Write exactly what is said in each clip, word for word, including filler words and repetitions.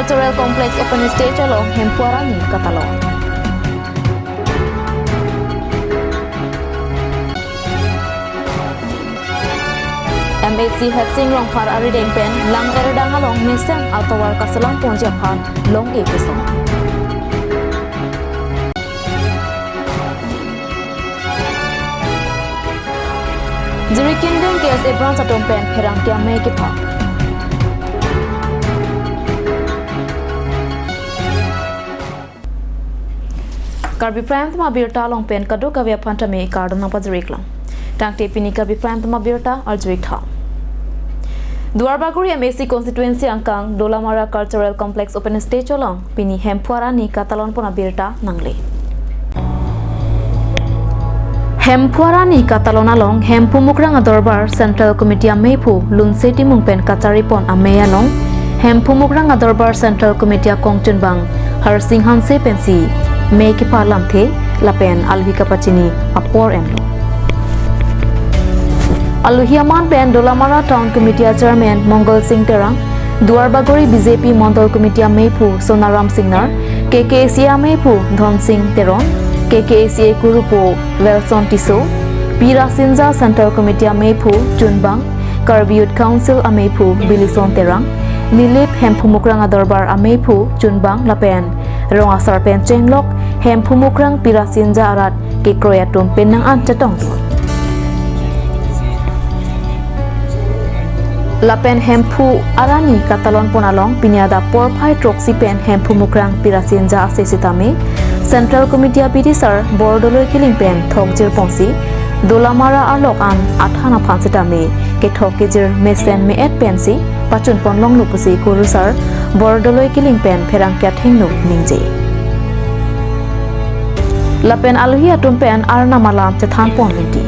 Cultural Complex Open Stage along Hemphu Arani katalon. M A C Hetsing Rongphar arideng pen Langerdang along mesen atovar kaselam ponji aphan longke kesung. Jirikinding K S A branch atum pen pherangke amei kepha. Karbi Prime Time abirta along pen kadokave aphan tame kardom nangpajir-iklang. Tangte pini Karbi Prime Time abirta arju-ik tha. Duarbagori M A C constituency angkang Dolamara Cultural Complex Open Stage along pini Hemphu Arani katalon pon abirta nangle. Hemphu Arani katalon along Hemphu Mukrang Adorbar Central Committee ameiphu Lunse Timung pen kachari pon amei along Hemphu Mukrang Adorbar Central Committee akongchunbang Harsing Hanse pensi mei kepha lamthe lapen alohi kapachini apor enlo. Alohi aman pen Dolamara Town Committee a Chairman Mongal Singh Terang, Duarbagori B J P Mondol Committee ameiphu Sonaram Singnar, K K A C A ameiphu Dhon Singh Teron, K K A C A kurupo Welson Tisso, Pi Rasinja Central Committee ameiphu chunbang, Karbi Youth Council ameiphu Bilison Terang, Nilip Hemphu Mukrang Adorbar ameiphu chunbang lapen rong asar pen chenglok Hemphu Mukrang Pi Rasinja arat kekroi atum penang an chetongdun. Lapen Hemphu Arani katalon pon along pini adap porphai throksi pen Hemphu Mukrang Pi Rasinja ase sitame Central Committee apitisar Bordoloi Killing pen thokjir ponsi Dolamara arlok an athan aphan sitame kethok kejir mesen me-et pensi pachun pon longlo pusi kurusar Bordoloi Killing pen pherangke athengno ningje. Lapen alohi atum pen arnam alam chethan pon leti.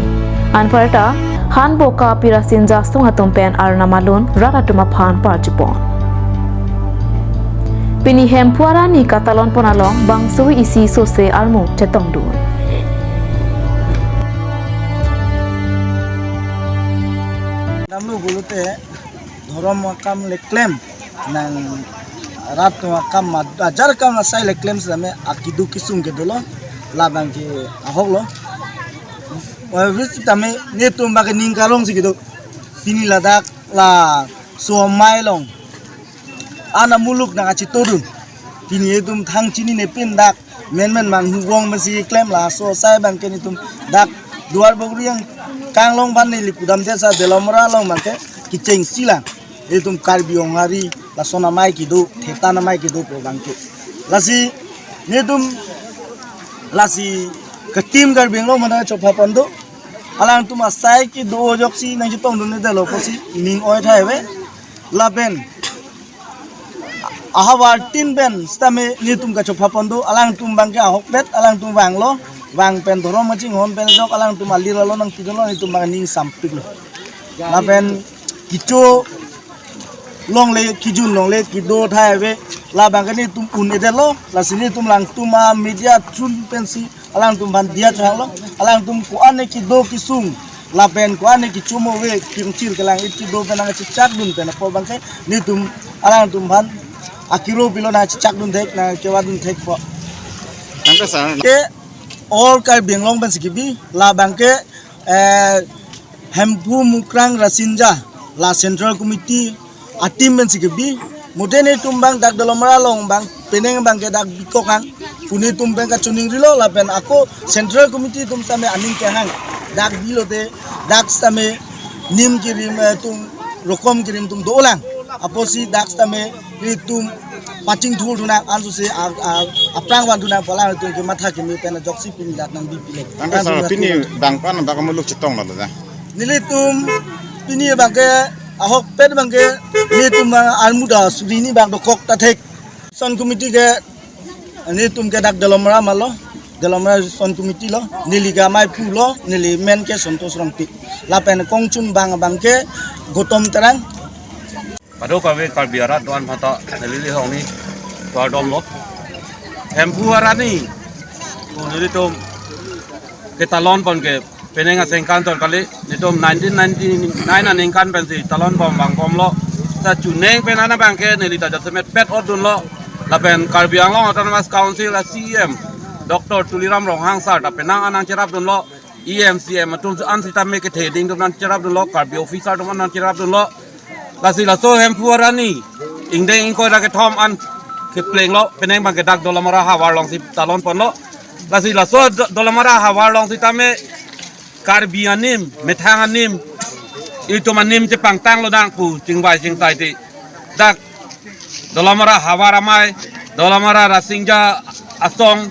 Anparta Hanboka Pi Rasinja asong atum pen arnam alun rat atum aphan parju pon. Pini Hemphu Arani katalon pon along bangso isi sose armu chetongdun. Damlo pulote dhorom akam le klem nang rat atum akam ma-, ajar akam asai le klem sitame akidu kisung kedo lo, labang ke ahok lo. Wis tame netum bang ke ning karong si kedo. Pini ladak laso amei along ana muluk nangkachitodun. Pini etum thang chinine pin dak menmen manghu vong pensi klem laso asai bang ke netum dak Duarbagori angkang along ban neli pudam desa Dolamara along bang ke kechengsi lang. Etum Karbi Anglong hari lason amei kedo, thetan amei kedo pu bang ke. Lasi netum lasi ke team Karbi Anglong mana chopha pon do. Alangtum asai kedo ajoksi nangchetongdun-edetlo pusi ning oi thai ave. Lapen ahavar tin pen sitame netum kachopha pon do, alangtum bang ke ahokpet, alangtum vanglo, vang pen dhorom kachinghon pen ajok alangtum alir alo nangpidunlo, netum bang ning sampiklo. Lapen kecho longle, kejun longle kedo thai ave, labang ke netum un-edetlo, lasi netum alangtum a media through pensi alangtum aphan diya chang lo, alangtum ko-an ne kedo kesung lapen ko-an ne kechomo ave kingchir kelang iti do pen nangchechakdun pen apor bang ke netum alangtum aphan akiro pilo nangchechakdun thek nangkevadun thek po. Tangka sir. Ke all Karbi Anglong pensi kebi, labang ke, eh, Hemphu Mukrang Rasinja la Central Committee a team pensi kebi, mute netum bang dak Dolamara along bang penang bang ke dak bikok hang, pu netum pen kachiningrilo lapen ako Central Committee atum sitame aning kehang, dak bilote dak sitame nim kerim, eh, atum rokom kerim atum dolang, apotsi dak sitame netum pachingthurdun nang ansose a, a, aphrang vandun nang pu alangtum kematha keme pen ajoksi pini dak nangbi pile. Tangka sir, pini bang ko-an bang ke muluk chetonglo da? Nelitum pini bang ke ahokpet bang ke netum armu da suri ni bang dokok ta thek. Son committee ke netum ke dak Dolamara malo, Dolamara son committee lo, neli ke ameiphu lo, neli men ke Santosh Rongpi. Lapen kongchunbang bang ke Gautam Terang. Kadokave Karbi arat do-an aphanta neli lehong ni kardom lo. Hemphu Arani pu nelitum ketalon pon ke penang aningkan ton kali, netum nineteen ninety-nine aningkan pensi talon bom bang bomlo. Ta chuneng pen ana abangke neli ta jasemet pet-ot dunlo. Lapen Karbi Anglong Autonomous Council a C E M Doctor Tuliram Ronghang sir ta penang an nangcherap dunlo. E M C M atum an sitame kethe ding atum nangcherap dunlo, Karbi officer atum an nangcherap dunlo. Lasi laso Hemphu arni ingdeng ingkoi ra kethom an keplenglo, penang abangke dak Dolamara havar alongsi talon ponlo. Lasi laso Do-, Dolamara havar along sitame Karbi anim, methang anim, itum anim chepangtang lonang pu chingvai chingsai ti. Dak Dolamara havar amei, Dolamara Rasingja asong,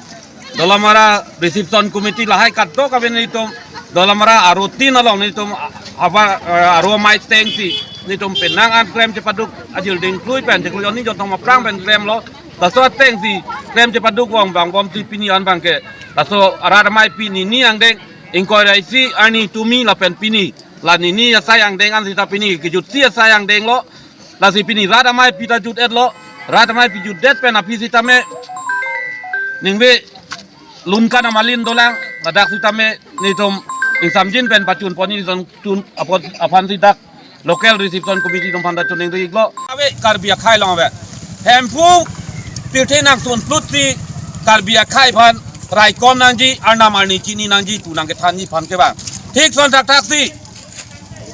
Dolamara reception committee lahai kadokave nelitum, Dolamara aro tin along nelitum havar, eh, aro amei atengsi nelitum penang an klem chepaduk ajil dingklui pen, dingklui oni jontong aphrang pen klemlo. Laso atengsi klem chepaduk vang vangbomsi pini an abangke laso arat amei pini ni angdeng ingkoi ra isi arni tumi lapen pini la nini asai angdeng an sita pini kejutsi asai angdeng lo. Lasi pini rat amei pi ta jut-etlo. Rat amei pi jutdet pen aphi sitame ningve lunkan amalin dolang, ladak sitame nelitum ingsamjin pen pachun pon, nelitum tun apot aphansi dak local reception committee atum aphan ta choningri-iklo. Ave Karbi akhei along ave. Hemphu pirthe nangsun plutsi Karbi akhei aphan raikom nangji, arnam arni chini nangji pu nangkethanji aphan kevang. Thik ason thakthaksi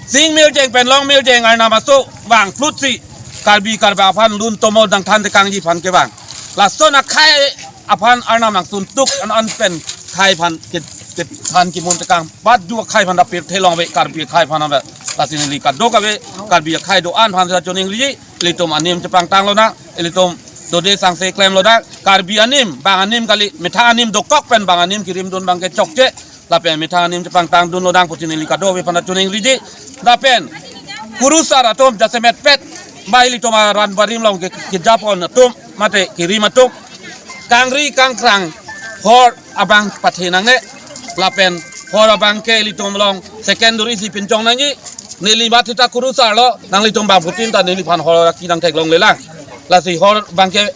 Sing Mirjeng pen Long Mirjeng arnam aso vang plutsi Karbi Karba aphan lun tomo nangthan tekangji aphan kevang. Lason akhei aphan arnam nangsun tuk an an pen akhei aphan ke, kethan kimun tekang. Bat du akhei aphan ta pirthe along ave, Karbi akhei aphan ave. Lasi neli kadokave Karbi akhei do-an aphan ta choningriji, ilitum anim chepangtang lonang, ilitum dode sangse klem lonang. Karbi anim, bang anim kali, methang anim dokok pen bang anim kirim dun abangke chokche. Lapen methang anim chepangtang dun lonang pusi neli kadokave aphan ta choningriji. Lapen kurusar atum jasemet pet, bai ilitum aran barim along ke, kejapon atum mate kirim atum, kangri kangkrang hor abang pathe nangne. Lapen hor abangke ilitum along secondary si pinchong nangji. Neli mati ta kurusarlo, nanglitum bangphutin ta neliphan hor aki nangtheklonglelang. Lasi hor abangke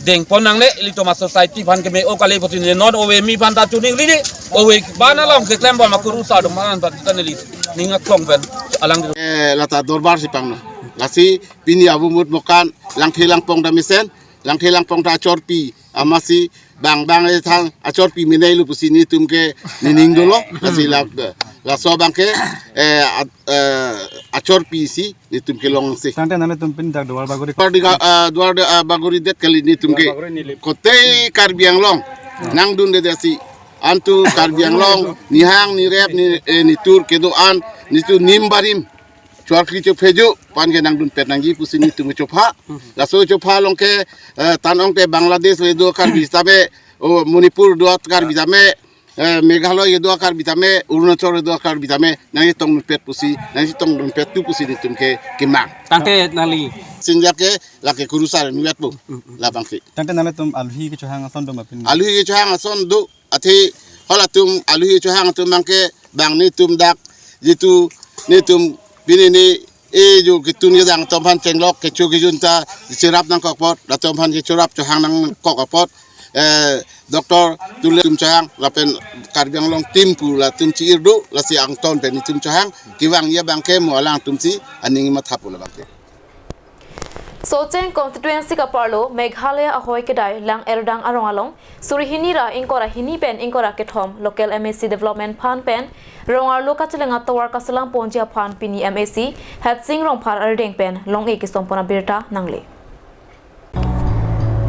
dengpon nangne, ilitum a-society aphan keme-o kali pusi neli non ove mi aphan ta choningriji, ove abang along keklem bom akurusar atum aphan ta neli ning aklong pen alang. Eh, lata dorbar si pangno. Lasi pini abu mut mokan, Langthe Langpong ta mesen, Langthe Langpong ta achorpi, amatsi bang bang e thang achorpi menei lo pusi nelitum ke nening dolo. Lasi la, laso abangke, eh, a-, eh, achorpi si nelitum kelongsi. Tangte nanglitum pini dak Duar Bagori. Duar di ga-, ah, Duar di, ah, Bagori det kali nelitum ke. Duar Bagori nilip. Kotei Karbi Anglong nangdundedet si, antu Karbi Anglong nihang nirep ni, eh, nitur kedo-an, nitum nim barim, chuarkli chopheju aphan ke nangdunpet nangji pusi nelitum chopha. Laso chopha along ke, eh, tan-ong te Bangladesh le do Karbi tame, o Manipur do Karbi tame, eh, Meghalaya do Karbi tame, Arunachal do Karbi tame, nangchetongdunpet pusi, nangchetongdunpet tu pusi nelitum ke kemang. Tangte nangli. Sinjak ke lake kurusar nuet bu, labangsi. Tangte nanglitum alohi kechohang ason do ma pini? Alohi kechohang ason do, athe halatum alohi kechohang atum abangke bang nelitum dak, jitu nelitum pini ni e jo ketun kedang atum aphan chenglok kecho kejun ta cherap nangkok apot, latum aphan kecherap chohang nangkok apot, eh, Doctor Tuliram chohang lapen Karbi Anglong team pu latum chi-ir do, lasi angton pen nelitum chohang, kevangji abangke mo alangtum si aning matha pu labangke. Socheng constituency kaparlo Meghalaya ahoi kedai Lang Erdang arong along suri hini ra ingkoi ra hini pen ingkoi ra kethom local M A C development fund pen rong arlo kacheleng atovar kaselam ponji aphan pini M A C Hetsing Rongphar arideng pen long-e kesompon abirta nangle.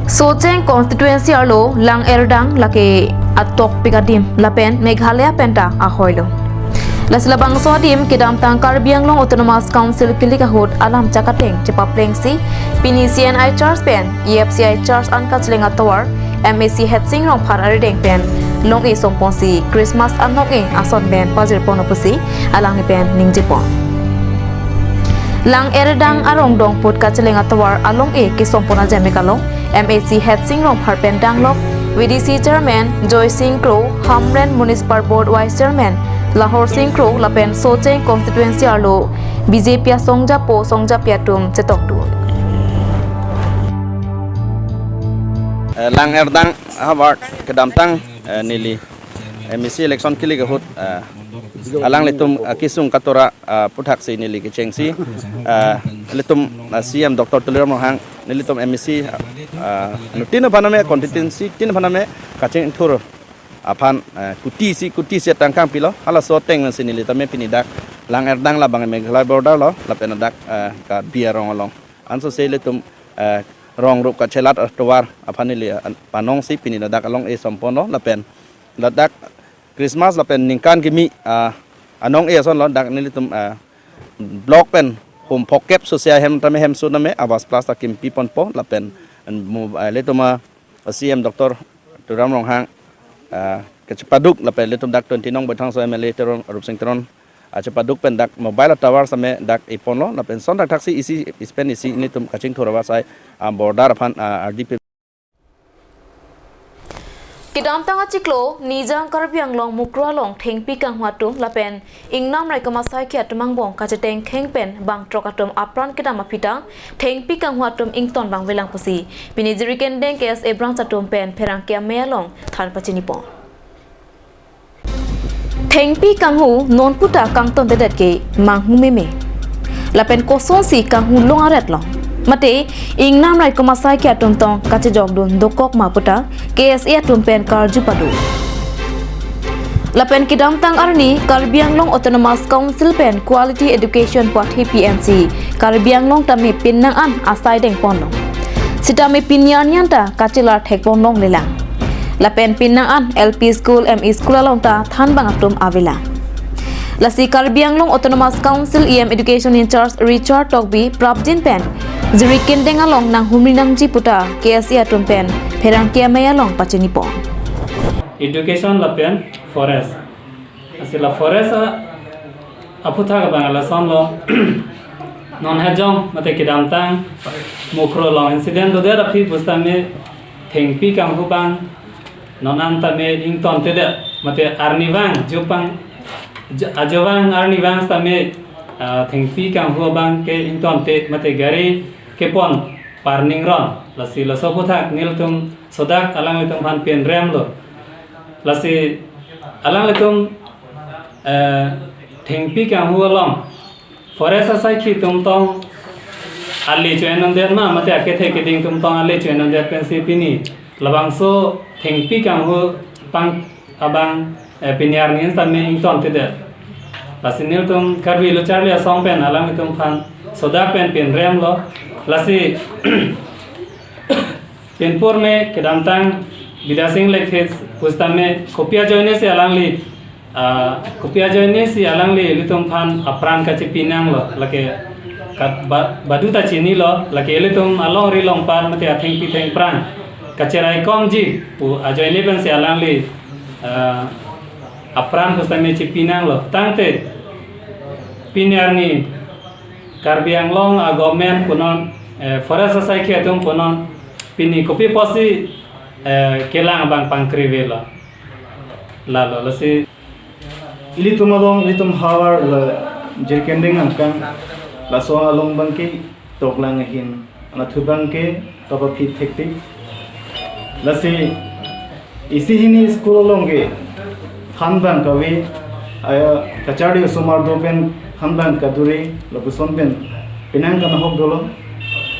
Socheng constituency arlo Lang Erdang lake atokpik adim lapen Meghalaya pen ta ahoilo. Lasi labangso adim kedamtang Karbi Anglong Autonomous Council kilik ahut alam chakateng chepaplengsi pini C N I Church pen E F C I Church an kacheleng atovar M A C Hetsing Rongphar arideng pen long-e somponsi Christmas anong-e ason pen pajirpon pusi alangli pen ningjepon. Lang Erdang arong dongput kacheleng atovar along-e kesompon ajeme along M A C Hetsing Rongphar pen danglok V D C Chairman Joy Sing Kro, Hamren Municipal Board Vice Chairman Lahor Sing Kro lapen Socheng constituency arlo B J P asongjapo songjapi atum chetongdun. Eh, Lang Erdang havar kedamtang, eh, neli M A C election kilik ahut, ah, alanglitum, ah, kesung katora, ah, aputhaksi neli kechengsi, ah, ilitum, ah, C M Doctor Tuliram Ronghang, nelitum M A C, ah, anuttin aphan tame, constituency tin aphan tame kachingthur aphan, ah, kotisi kotisi tangkang pilo, halaso ateng si neli tame pini dak Lang-Erdang labang Meghalaya border lo, lapen dak, ah, Karbi arong along. Ansose ilitum, ah, rong rup kachelat atovar aphan neli, ah, panongsi pini ladak along-e somponlo, lapen ladak Christmas lapen ningkan kimi, ah, anong-e asonlo, dak nelitum, ah, block pen hum phokep susia hem tame hemso tame Awas Plus ta kimpi ponpo, lapen, ah, mu-, ah, ilitum, ah, C M Doctor Tuliram Ronghang, ah, kachepaduk, lapen ilitum dak twenty nong Baithalangso M L A Teron, Rupsing Teron, ah, chepaduk pen dak mobile tower tame dak iponlo, lapen son thakthaksi isi, isi pen isi nelitum kachingthur ava asai, ah, border aphan, ah, R D P. Kedamtang achiklo, Nijang Karbi Anglong Mukroh along thengpi kanghu atum lapen ingnam raikom asaikhi atum angbong kachetengkheng pen bangthrok atum apran kedam aphi ta thengpi kanghu atum ington vangvelang pusi pini Jirikindeng K S A branch atum pen pherangke amei along than pachinipon. Thengpi kanghu non puta kangtontedet ke manghu meme. Lapen kosonsi kanghu long aret long. Mate ingnam raikom asaikhi atum tong kachejokdun dokok ma puta K S A atum pen karju pado. Lapen kedamtang arni Karbi Anglong Autonomous Council pen Quality Education Pathak P M C Karbi Anglong tame pinnang an asai dengponlo. Sitame pini arni an ta kachelar thekpon longlelang. Lapen pinnang an L P school, M E school along ta thanbang atum avelang. Lasi Karbi Anglong Autonomous Council E M Education in charge Richard Tokbi prapjin pen Jirikindeng along nanghumri nangji puta K S A atum pen pherangke amei along pachinipon. Education lapen forest. Lasi la forest a, aphuthak abang lasonlo. Non hajong mate kedamtang Mukroh along incident dodet aphi pusitame thengpi kanghu abang non an tame ingtontedet, mate arnivang jupang j-, ajovang arnivang tame, ah, thengpi kanghu abang ke ingtonte mate gari kepon parning ron. Lasi laso aphuthak nelitum sodak alanglitum aphan pinremlo. Lasi alanglitum, eh, thengpi kanghu along forest asaikhi atum tong ale cho-en nangdet ma, mate akethe keding atum tong ale cho-en nangdet pensi pini labangso thengpi kanghu pang abang, eh, pini arni tame ingtontedet. Lasi nelitum Karbi Lo Charli Asong pen alanglitum aphan sodak pen pinremlo. Lasi pinpur me kedamtang Bidya Sing Lekhe pusitame kopi ajoine si alangli, ah, kopi ajoine si alangli ilitum aphan apran kachepi nanglo, lake kat ba-, badu ta chinilo, lake ilitum alongri longpat mate athengpi thengphrang kacheraikomji pu ajoine pensi alangli, ah, apran pusitame chepi nanglo. Tangte pini arni Karbi Anglong a government punon, eh, forest asaikhi atum punon, pini kopi pusi, eh, kelang abang pangkrevelo. Lalo, lasi ilitum along, ilitum havar la Jirikindeng angkang, laso along abangke toklang ahin, anatthu abangke kapaphi thektik. Lasi isi hini school along ke thanbang kave, aya kacharli osomar do pen thanbang kaduri lapuson pen penang kanahok dolo.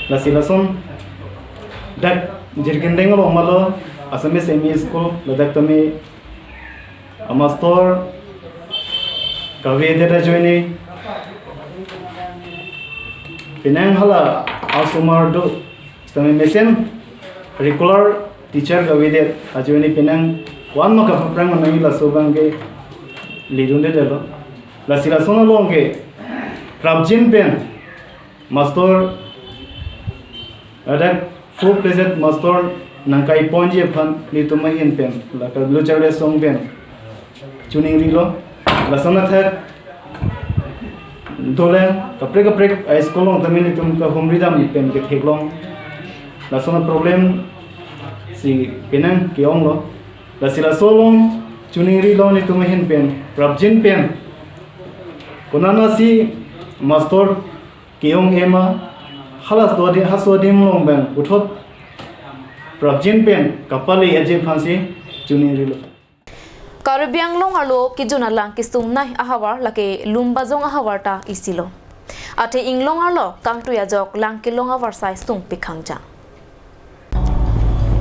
Lasi lason dak Jirikindeng along malo Assamese M E school, ladak tame amastor kavedet ajoine penang hala asomar do, sitame mesen regular teacher kavedet ajoine penang ko-an ma kapaphrang ma nangji, laso abangke lidundedetlo. Lasi lason along ke prapjin pen mastor, ladak full fledged mastor nangkaiponji aphan nelitum ahin pen, la Karbi Lo Charli Asong pen choningrilo. Lason athak dolang kaprek kaprek a school along tame nelitum kahumri dam pen ketheklong. Lason a problem si penang ke-onglo. Lasi laso along choningrilo nelitum ahin pen, prapjin pen konatsi mastor ke-ong ema, hala so adim, halaso adim along abang puthot prapjin pen kapale aje aphansi choningrilo. Karbi Anglong arlo kejun alang kesung nai ahavar lake Lumbajong ahavar ta isilo. Athe inglong arlo kangtui ajok lang kelong avarsai sungpik hangja.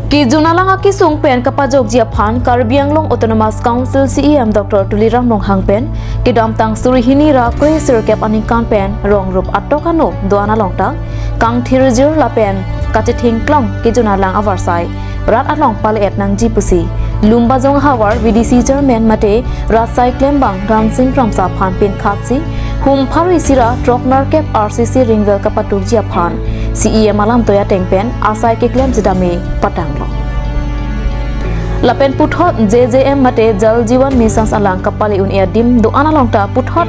Kejun alang akesung pen kapajokji aphan Karbi Anglong Autonomous Council C E M Doctor Tuliram Ronghang pen kedamtang suri hini ra kre sirkep aningkan pen rong rup atok ano do-an along ta kangthirjir lapen kachethengklong kejun alang avarsai rat along pale-et nangji pusi Lumbajong ahavar V D C chairman mate rat asai klembang Dhansing Kramsa aphan pinkhatsi hum pharo isi ra throk nerkep R C C ring well kapatukji aphan C E M alamtoi ateng pen asai keklem sitame patanglo. Lapen puthot J J M mate Jal Jeevan Mission alang kapale un-e adim do-an along ta puthot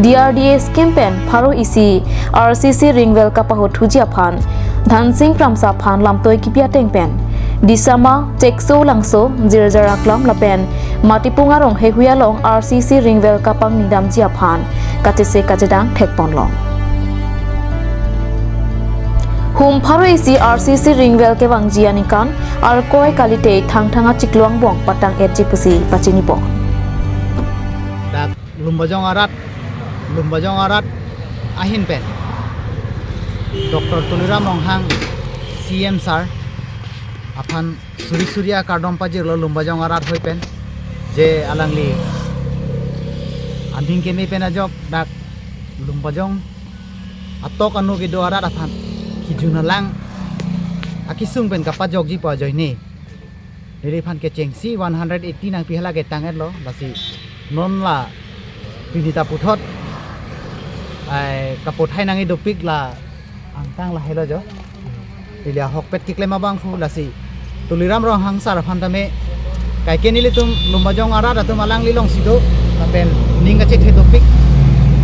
D R D A scheme pen pharo isi R C C ring well kapahothuji aphan Dhansing Kramsa aphan lamtoi kipi ateng pen Disama, Chekso Langso, Jirjar Aklam lapen Matipung arong heihui along R C C ring well kapangnidamji aphan kachese kachedang thekponlong. Hum pharo isi R C C ring well kevangji aningkan arkoi kalite Thangthang achiklo angbong patang-etji pusi pachinipon. Dak Lumbajong arat, Lumbajong arat ahin pen Doctor Tuliram Ronghang C M sir aphan suri suri akardom pajirlo Lumbajong arat hoi pen, je alangli aning keme pen ajok dak Lumbajong atok ano kedo arat aphan kejun alang akesung pen kapajokji pu ajoine neliphan kechengsi one hundred eighty nangpi hala ketang-etlo, lasi non la pini ta puthot ai kapothai nangji dopik la angtang lahelo jo. Neli ahokpet keklem abangphu lasi Tuliram Ronghang sir aphan tame kaike nelitum Lumbajong arat atum alangli alongsi do lapen ning kachethe dopik,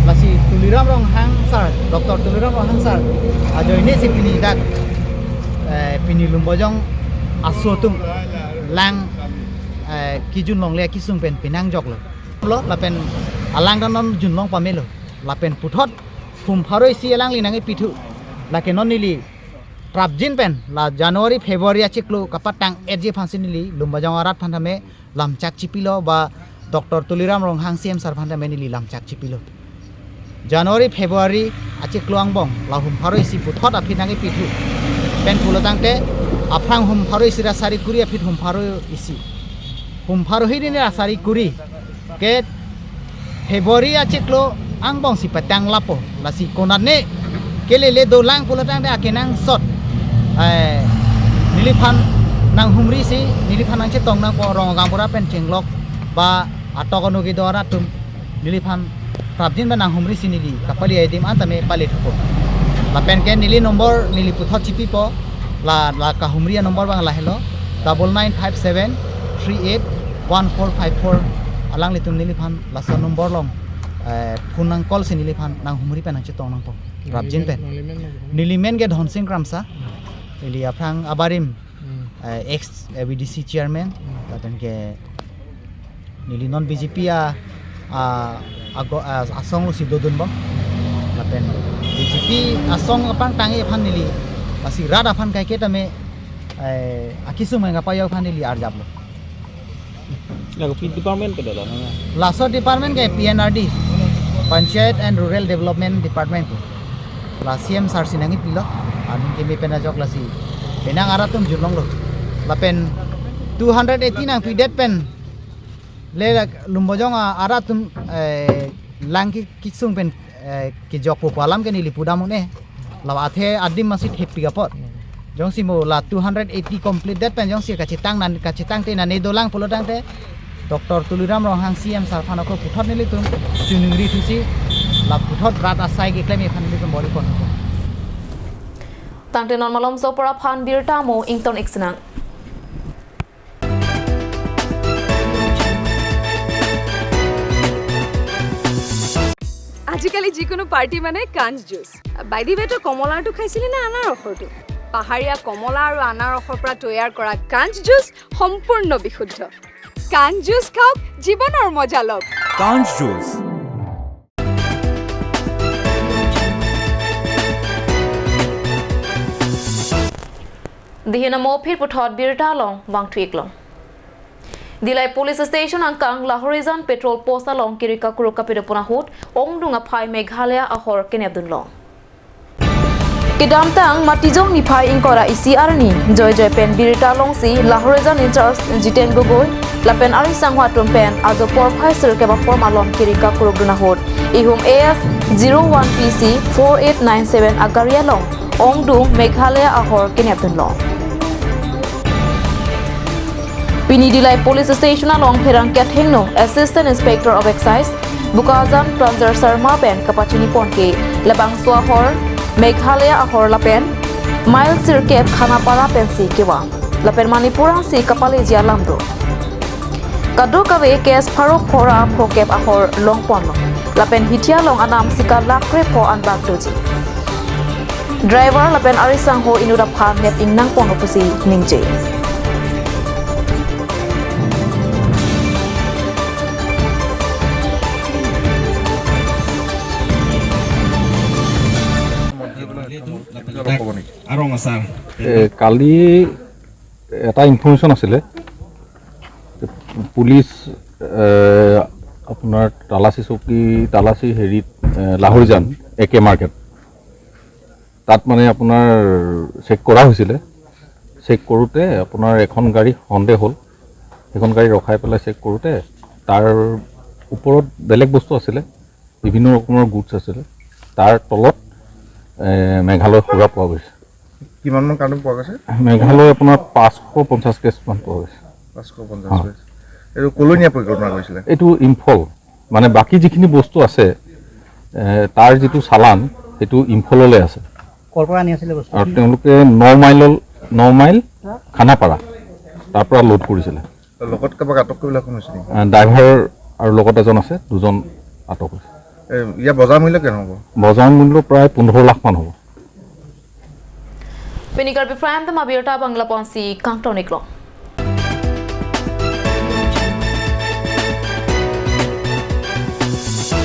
lasi Tuliram Ronghang sir, Doctor Tuliram Ronghang sir ajoine si pini dak, eh, pini Lumbajong aso atum lang, eh, kejun longle akesung pen pinangjoklo. Lo lapen alang ta non junlong pamelo. Lapen puthot hum pharo isi alangli nangkepithu. Lake non neli prapjin pen la January February achiklo kapatang-etji aphansi neli Lumbajong arat aphan tame lamchak chipilo ba Doctor Tuliram Ronghang C M sir aphan tame neli lamchak chipilo. January February achiklo angbong la hum pharo isi puthot aphi nangkepithu pen pulotangte aphrang hum pharo isi ra sari kuri aphi hum pharo isi, hum pharo hini ra sari kuri ke February achiklo angbong si patang lapo, lasi konatne kelele dolang pulotangte akenangsot, eh, neliphan nanghumrisi neliphan nangchetong nangpo, rong gaonbura pen chenglok ba atok ano kedo arat atum neliphan prapjin ba nanghumrisi neli kapale adim an tame palethupo. Lapen ke neli number neli puthot chipipo, la la kahumri anumber abang lahelo, double nine five seven three eight one four five four. Alanglitum neliphan laso number along, eh, phone nang call si neliphan nanghumri pen nangchetong nangpo. Prapjin pen. Nangli men, nangli men nangli men. Neli men ke Dhansing Kramsa. Hmm. Neli aphrang abarim, hmm, eh, ex, eh, V D C chairman. Hmm. Lapen ke neli non B J P a, a, ago-, a, asong lo si dodun bom. Lapen B J P asong apangtangji aphan neli, lasi rat aphan kaike tame, eh, akesung pen kapajok aphan neli arjaplo. Laga pi department kedo lo nang? Laso department ke P N R D, Panchayat and Rural Development Department. La C M sir si nangkepilo, aning keme pen ajok lasi penang arat atum junlonglo. Lapen two hundred eighty nangpidet pen le la Lumbajong a-, arat atum, eh, lang ke-, kesung pen, eh, kejokpo pu alam ke neli pudam un-e. La athe adim masi thepik apot. Jongsi mo la two hundred eighty complete det pen jongsi kachetang nan, kachetangte nane dolang pulotangte Doctor Tuliram Ronghang C M sir aphan ako puthot nelitum chuningri thusi la puthot rat asai keklem aphan nelitum bor-ipon. Tangte non malomso apor aphan birta mo ington-ik sinang. আজিকালি যিকোনো পাৰ্টি মানে কাঞ্চ juice. By the ৱে, তই কমলাৰটো খাইছিলি নে আনাৰসৰটো? পাহাৰীয়া কমলা আৰু আনাৰসৰ পৰা তৈয়াৰ কৰা কাঞ্চ জুচ সম্পূৰ্ণ বিশুদ্ধ। কাঞ্চ জুচ খাওক, জীৱনৰ মজা লওক। কাঞ্চ juice. Dihin amo phir puthot birta along vangthu-iklong. Dillai Police Station angkang Lahorijan Patrol Post along kiri kakruk kapedopon ahut ongdung aphai Meghalaya ahor kenepdunlong. Kedamtang Matijong niphai ingkoi ra isi arni, Joy Joy pen birta longsi Lahorijan in-charge Jiten Gogoi lapen arisangho atum pen ajo porphai sirkep apor malom kiri kakrukdun ahut ihum A S zero one P C four eight nine seven agari along ongdung Meghalaya ahor kenepdunlong. Pini Dillai Police Station along pherangke athengno Assistant Inspector of Excise Bokajan Pranjal Sharma pen kapachiniponke labangso ahor Meghalaya ahor lapen mile sirkep Khanapara pensi kevang lapen Manipur ansi kapaleji alam do. Kadokave case pharo phora phokep ahor longponlo lapen hithi along anam sika lakh krepho anbak doji. Driver lapen arisangho inut aphan nep ingnangponlo pusi ningje. আৰু ছাৰ, এ, কালি এটা ইনফৰমেশ্যন আছিলে, পুলিচ, এ, আপোনাৰ তালাচী চকী, তালাচী হেৰিত, এ, লাহৰিজান এ কে মাৰ্কেট, তাত মানে আপোনাৰ চেক কৰা হৈছিলে। চেক কৰোঁতে আপোনাৰ এখন গাড়ী সন্দেহ হ'ল, সেইখন গাড়ী ৰখাই পেলাই চেক কৰোঁতে তাৰ ওপৰত বেলেগ বস্তু আছিলে, বিভিন্ন ৰকমৰ গুডছ আছিলে, তাৰ তলত, এ, মেঘালয় সুৰা পোৱা গৈছে। কিমানমান কাৰ্টুন পোৱা গৈছে? মেঘালয় আপোনাৰ পাঁচশ পঞ্চাছ কেজিমান পোৱা গৈছে। পাঁচশ পঞ্চাছ হয়। কেজি। এইটো ক'লৈ নিয়া পৰিকল্পনা কৰিছিলে? এইটো ইম্ফল, মানে বাকী যিখিনি বস্তু আছে, এ, তাৰ যিটো চালান, সেইটো ইম্ফললৈ আছে। ক'ৰ পৰা আনি আছিলে বস্তু? আৰু তেওঁলোকে ন মাইলৰ, ন মাইল খানাপাৰা, তাৰ পৰা লোড কৰিছিলে। লগত কাৰোবাক আটক কৰিবলৈ কোন হৈছে নেকি? আহ, ড্ৰাইভাৰ আৰু লগত এজন আছে, দুজন আটক হৈছে। এ, ইয়াৰ বজাৰ মূল্য কিমান হ'ব? বজাৰ মূল্য প্ৰায় পোন্ধৰ লাখ মান হ'ব। Pini Karbi Prime Time abirta abang lapu-ansi kangton-iklong.